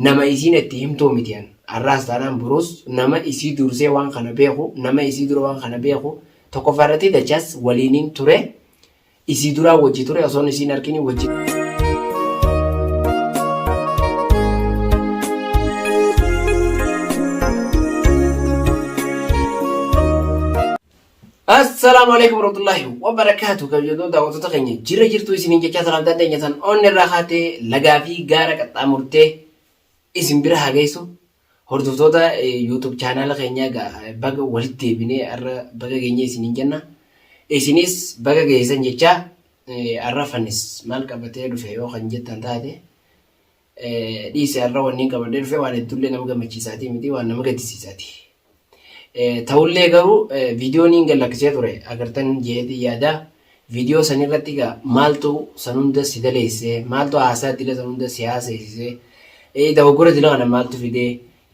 Nama isiin itti himtuu miti an. Arraas taanaan boruus nama isii dursee waan kana beeku, nama isii dura waan kana beeku tokkoffaa irratti Dachaas waliinin ture. Isii duraa wajji ture osoon isiin argini wajji. Assalaamu alaikum warahmatullahi wabarakaatu kabajamtoota daawwattoota keenya jirra jirtu isiniin jechaa salaamtaan teenya san onni irraa kaatee lagaa fi gaara qaxxaamurtee isin bira haa geessu hordoftoota YouTube chaanaala keenyaa egaa baga walitti deebinee har'a baga geenye isiniin jenna isinis baga geessan jechaa har'a fannis maal qabatee dhufe yoo kan jettan taate dhiise har'a wanni qabadhee dhufe waan hedduullee nama gammachiisaatii miti waan nama gaddisiisaati. Ta'ullee garuu viidiyoo niin gad lakkisee ture agartan jeetii yaada. Viidiyoo san irratti egaa maaltu san hunda si daleesse maaltu haasaa dila san hunda si haaseessise dogoggora dila kana maaltu fide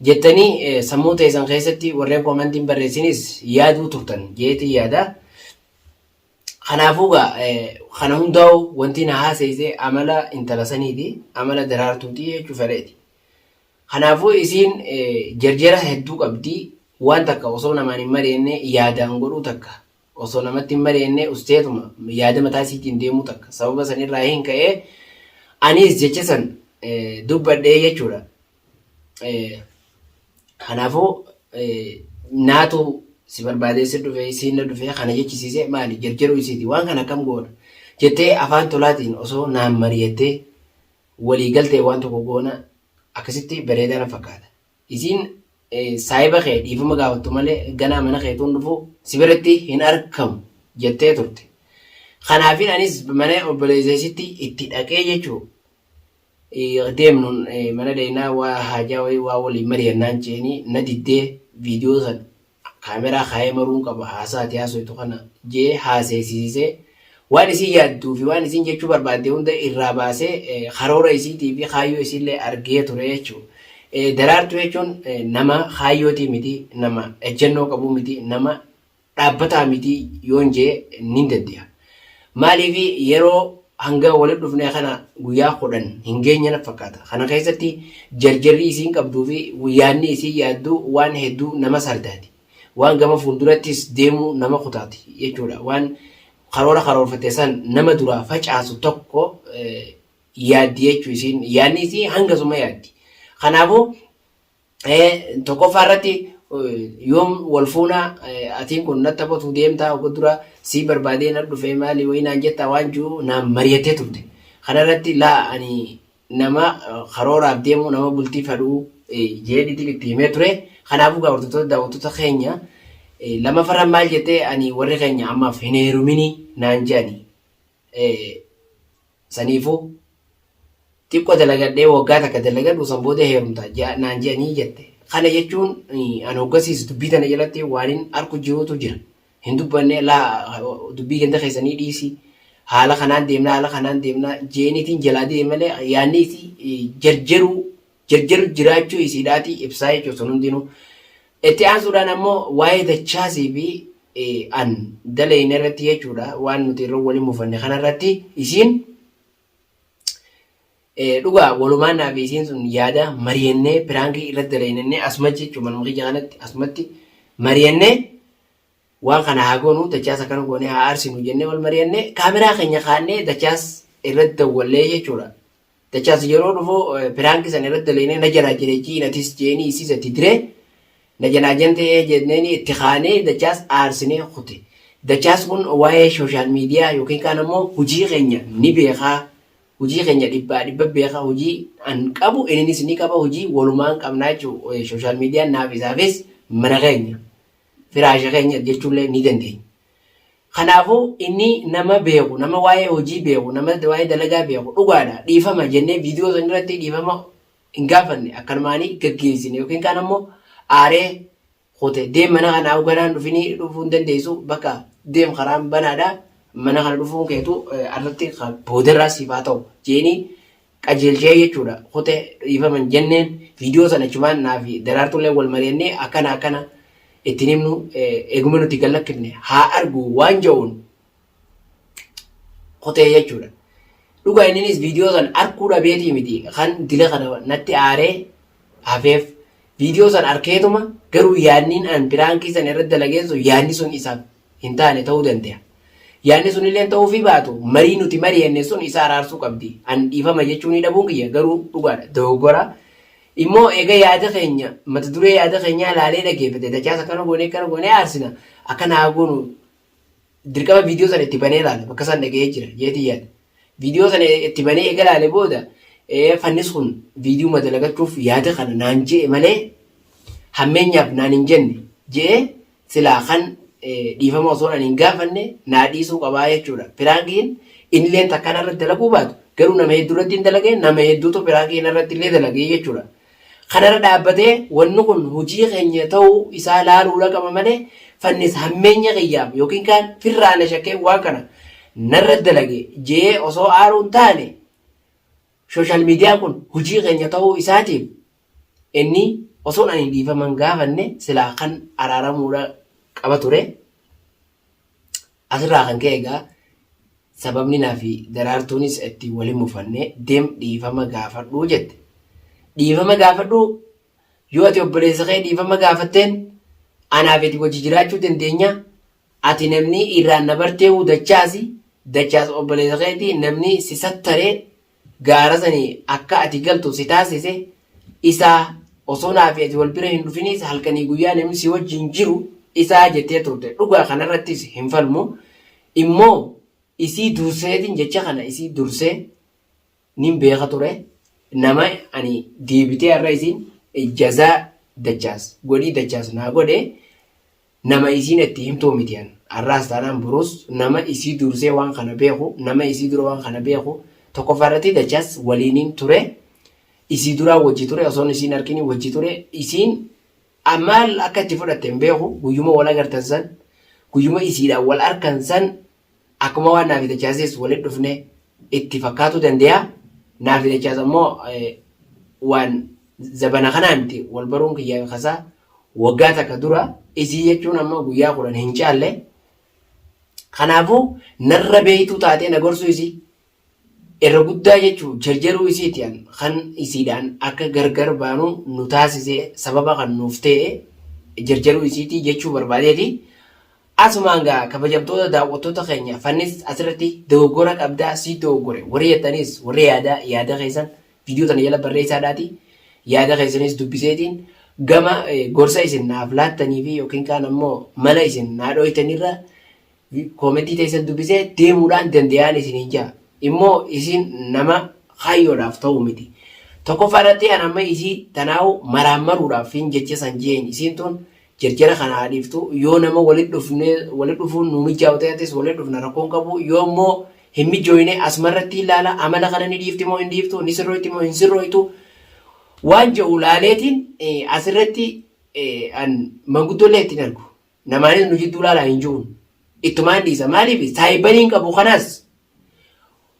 jettanii sammuu teessan keessatti warreen koomentiin barreessinis yaaduu turtan jeetii yaada. Kanaafuu egaa kana hundaa'u wanti na haaseesse amala intala saniiti amala daraartuuti jechuu fedheeti. Kanaafuu isiin jarjara hedduu qabdi. Waan takka osoo namaan hin mari'anne yaadaan godhuu takka. Osoo namatti hin mari'anne usteetuma yaada mataa isiitiin deemuu takka. Sababa san irraa hin ka'ee anis jecha san dubbadhee jechuudha. Kanaafuu naatu si barbaadee si dhufe isiin na dhufe kana jechisiise maali jarjaruu isiiti waan kana akkam goona jettee afaan tolaatiin osoo naan mari'attee walii galtee waan tokko goona akkasitti bareedaa na fakkaata. Isiin saahiba kee dhiifama gaafattu malee ganaa mana keetuun dhufu si biratti hin argamu jettee turte. Kanaafin anis mana obboleessa isitti itti dhaqee jechuu deemnuun mana dheeyinaa waa haajaa wayii waa waliin mari'annaan jeeni na diddee viidiyoo san kaameraa kaayee maruun qaba haasaa ati haasoytu kana jee haaseessisisee waan isiin yaadduu fi waan isiin jechuu barbaadde hunda irraa baasee karoora isiitii fi kaayyoo isiillee argee ture jechuu. Daraartuu jechuun nama kaayyootii miti, nama ejjennoo qabuu miti, nama dhaabbataa miti yoon jee nin dande'a. Maaliif yeroo hanga walitti dhufne kana guyyaa 10 hin geenye na fakkaata. Kana keessatti jarjarri isiin qabduu fi yaadni isiin yaaddu waan hedduu nama sardaati. Waan gama fuuldurattis deemuu nama kutaati jechuudha. Waan karoora karoorfatte san nama duraa facaasu tokko yaaddi jechuu isiin yaadni isii hangasuma yaaddi. Kanaafuu Tokkoffaa irratti yoom wal fuunaa atiin kun natti taphatu deemtaa oga dura sii barbaadee na dhufee maali wayii naan jettaa waan jiru naan mari'attee turte. Kana irratti laa ani nama karooraaf deemu nama bultii fadhuu jedhiitiin itti himee ture. Kanaafuu gaa hordoftoota daawwattoota keenya lamaffarra maal jettee ani warri keenya ammaaf hin heerumini naan jedhani. Saniifuu xiqqo dalagadhee waggaa takka dalagadhu san booda heerumta naan je'anii jette. Kana jechuun an hoggasiis dubbii tana jalatti waanin arku jiruutu jira. Hin dubbanne laa dubbii ganda keessanii dhiisi haala kanaan deemna haala kanaan deemna jeeniitiin jalaa dide malee yaanni isii jarjaruu jarjaru jiraachuu isiidhaati ibsaa jechuudha sun hundinuu. Itti aansuudhaan ammoo waa'ee dachaasii fi an dalayne irratti jechuudha waan nuti irra waliin mufanne kana irratti isiin dhugaa walumaan naa fi isiin sun yaada mariyannee piraankii irratti dalaynannee asumatti jechuudha manuma kiyya kanatti asumatti mariyannee waan kana haa goonu dachaas akkana goonee haa aarsinu jennee wal mariyannee kaameraa keenya kaannee dachaas irratti dawwallee jechuudha. Dachaas yeroo dhufu piraanki sana irratti dalaynee na jalaa jireechii atis jeenii isiis itti diree na jalaa jantee jenneeni itti kaanee dachaas aarsinee kute. Dachaas kun waa'ee sooshaal miidiyaa yookiin kaan ammoo hojii keenya ni beekaa. Hojii keenya dhibbaa dhibba beekaa hojii an qabu innis ni qaba hojii walumaan qabnaa jechuudha. Sooshaal miidiyaan naaf isaafis mana keenya firaasha keenya jechuullee ni dandeenya. Kanaafuu inni nama beeku, nama waa'ee hojii beeku, nama waa'ee dalagaa beeku dhugaadha dhiifama jennee viidiyoo san irratti dhiifama hin gaafanne akkanumaanii gaggeessine yookiin kaan ammoo aaree kute deem mana kana ganaan dhufinii dhufuu hin dandeessu bakka deem karaan banaadha mana kana dhufuun keetu irratti boodarraa siif haa ta'u jeenii qajeelchee jechuudha kute dhiifama hin jenneen viidiyoo sana achumaan naa fi daraartullee wal mari'annee akkana akkana ittiin himnu eeguma nuti gad lakkifne haa argu waan jedhuun kutee jechuudha. Dhugaa inninis viidiyoo sana arkuu dhabeetii miti kan dila kana natti aaree hafeef. Viidiyoo san arkeetuma garuu yaadniin an piraankii san irratti dalageen sun yaadni sun isaaf hin taane ta'uu danda'a. Yaadni sun illee ta'uufii baatu marii nuti mari'anne sun isa araarsuu qabdi. An dhiifama jechuunii dhabuun kiyya garuu dhugaadha. Dogoggora. Immoo eega yaada keenya mata duree yaada keenyaa laalee dhaggeeffate dachaas akkana goonee akkana goonee aarsina akkana haa goonu dirqama viidiyoo sana itti banee laala bakka san dhaga'ee jira jeetii yaada. Viidiyoo sana itti banee eega laale booda fannis kun viidiyuma dalagachuuf yaada kana naan je'e malee hammeenyaaf naan hin jenne je'ee silaa kan dhiifama osoo ani hin gaafanne naa dhiisuu qabaa jechuudha. Piraankiin innilleen takka narratti dalaguu baatu garuu nama hedduu irratti hin dalagee nama hedduutu piraankii narratti illee dalagee jechuudha. Kanarra dhaabbatee wanni kun hojii keenya ta'uu isaa laaluudha qaba malee fannis hammeenya kiyyaaf yookiin kaan firraa na shakkee waan kana narra dalage jee osoo aaruu hin taane sooshaal miidiyaan kun hojii keenya ta'uu isaatiif Inni osoon ani dhiifama hin gaafanne silaa kan araaramuudha qaba ture. Asirraa kan ka'e egaa sababni naa fi Daraartuunis itti wal hin mufanne deem dhiifama gaafadhu jette. Dhiifama gaafadhu yoo ati obboleessa kee dhiifama gaafatteen anaa fi ati wajji jiraachuu dandeenya. Ati namni irraan na barteehu dachaasi dachaas obboleessa keetii namni si sattaree gaara sanii akka ati galtu si taasise isaa osoo naa fi ati wal bira hin dhufiniis halkanii guyyaa namni si wajjin jiru isaa jettee turte. Dhugaa kanarrattis hin falmu. Immoo isii durseetiin jecha kana isii dursee nin beeka ture. Nama ani deebitee har'a isiin jazaa dachaas godhii dachaas naa godhe Nama isiin itti himtuu miti an. Arraas taanaan boruus nama isii dursee waan kana beeku, nama isii dura waan kana beeku, tokkoffaa irratti dachaas waliinin ture, isii duraa wajji ture, osoon isiin harkini wajji ture, isiin maal akka itti fudhatte hin beeku, guyyuma wal agartan san, guyyuma isiidhaan wal arkan san Akkuma waan Naafi Dachaasis walitti dhufne itti fakkaatuu dandeya. Naafi Dachaas ammoo waan zabana kanaa miti wal baruun kiyyaa fi kasaa waggaa takka dura isii jechuun amma guyyaa 10 hin caalle. Kanaafuu narra beektuu taatee na gorsuu isii irra guddaa jechuu jarjaruu isiiti an kan isiidhaan akka gargar baanu nu taasise sababa kan nuuf ta'e jarjaruu isiiti jechuu barbaadeeti. Asumaan gaa kabajamtoota daawwattoota keenya fannis asirratti dogoggora qabdaa sii dogoggore warri jettanis warri yaada yaada keessan viidiyoo tana jala barreessaadhaati yaada keessanis dubbiseetiin gama gorsa isin naaf laattanii fi yookiin kaan ammoo mala isin naa dhooytanirra koomentii teessan dubbisee deemuudhaan danda'aan isiniin jaa immoo isin nama kaayyoodhaaf ta'u miti. Tokkoffaa irratti an amma isii tanaa'u maraammaruudhaaf hin jecha san jeen isiin tun Jarjara kana haa dhiiftu. Yoo nama walitti dhufnee walitti dhufuun nuu mijaa'u ta'e atis walitti dhufna rakkoon qabu. Yoo immoo hin mijooyne asuma irratti ilaala amala kana ni dhiifti moo hin dhiiftu ni sirrooyti moo hin sirrooytu waan jedhu laaleetiin asirratti an manguddollee ittiin argu. Namaanis nu jidduu laalaa hin jiruun. Ittumaan dhiisa. Maaliif saayibaniin qabu kanaas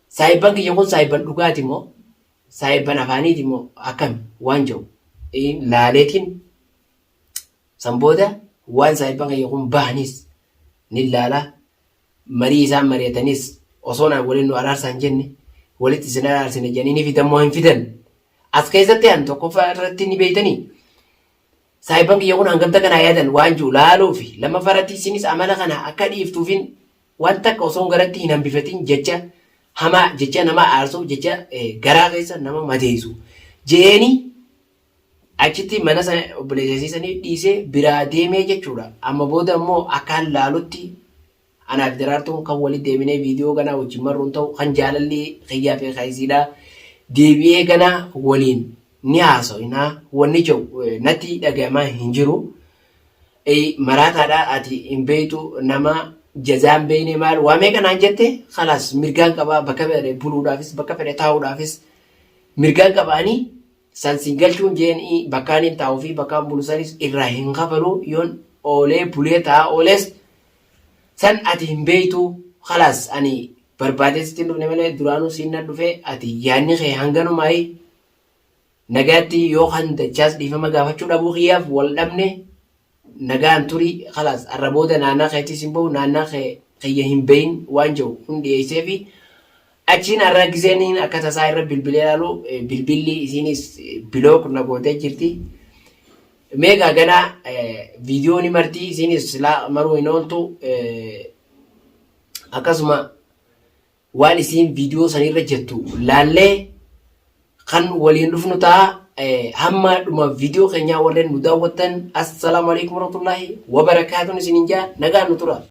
saayibban kiyya kun saayibban dhugaati moo saayibban afaaniiti moo akkami waan jedhu laaleetiin San booda waan saahibban kiyya kun bahanis nin laala, marii isaan mari'atanis osoo naan waliin nu araarsaa hin jenne walitti isin araarsina jedhanii ni fidan moo hin fidan? As keessatti an tokkoffaa irratti ni beektanii saahibban kiyya kun hangam takka naa yaadan waan jiru laaluu fi lammaffaa irratti isinis amala kana akka dhiiftuufin waan takka osoo garatti hin hambifatin jecha hamaa jecha nama aarsu jecha garaa keessa nama madeessu je'eenii Achitti mana sana obboleessa isii sanii dhiisee biraa deemee jechuudha. Amma booda immoo akkaan laalutti anaa fi Daraartuun kan walitti deebinee viidiyoo ganaa wajjin marruun ta'u kan jaalalli kiyyaa fi kan isiidhaa deebi'ee ganaa waliin ni haasofnaa wanni jedhu natti dhagahamaa hin jiru. Maraataadha ati hin beektu nama jazaa hin beekne maal waa meeqa naan jette kalaas mirgaan qabaa bakka fedhe buluudhaafis bakka fedhe taa'uudhaafis mirgaan qabaanii San sin galchuun jeen i bakkaan hin taa'u fi bakkaan bulu sanis irraa hin kafalu yoon oolee bulee taa'aa ooles san ati hin beektu kalaas ani barbaadee sitti hin dhufne malee duraanuu siin nan dhufe ati yaadni kee hanganumaayi nagaatti yoo kan dachaas dhiifama gaafachuu dhabuu kiyyaaf wal dhabne nagaan turi kalaas arra booda naannaa keetis hin bahu naannaa kee kiyya hin bahin waan jedhu hin dhiyeesseefi. Achiin har'a giseen akka tasaa irra bilbilee ilaalu bilbilli isiinis block na gootee jirti. Meegaa ganaa viidiyoo ni marti, isiinis silaa maruu hin ooltu. Akkasuma waan isiin viidiyoo sanirra jettu laallee kan waliin dhufnu ta'a. Hamma dhuma viidiyoo keenyaa warreen nu daawwattan, assalaamu alaikum warahmatullaahi wabarakaatuun isiniin jaa, nagaan nu tura.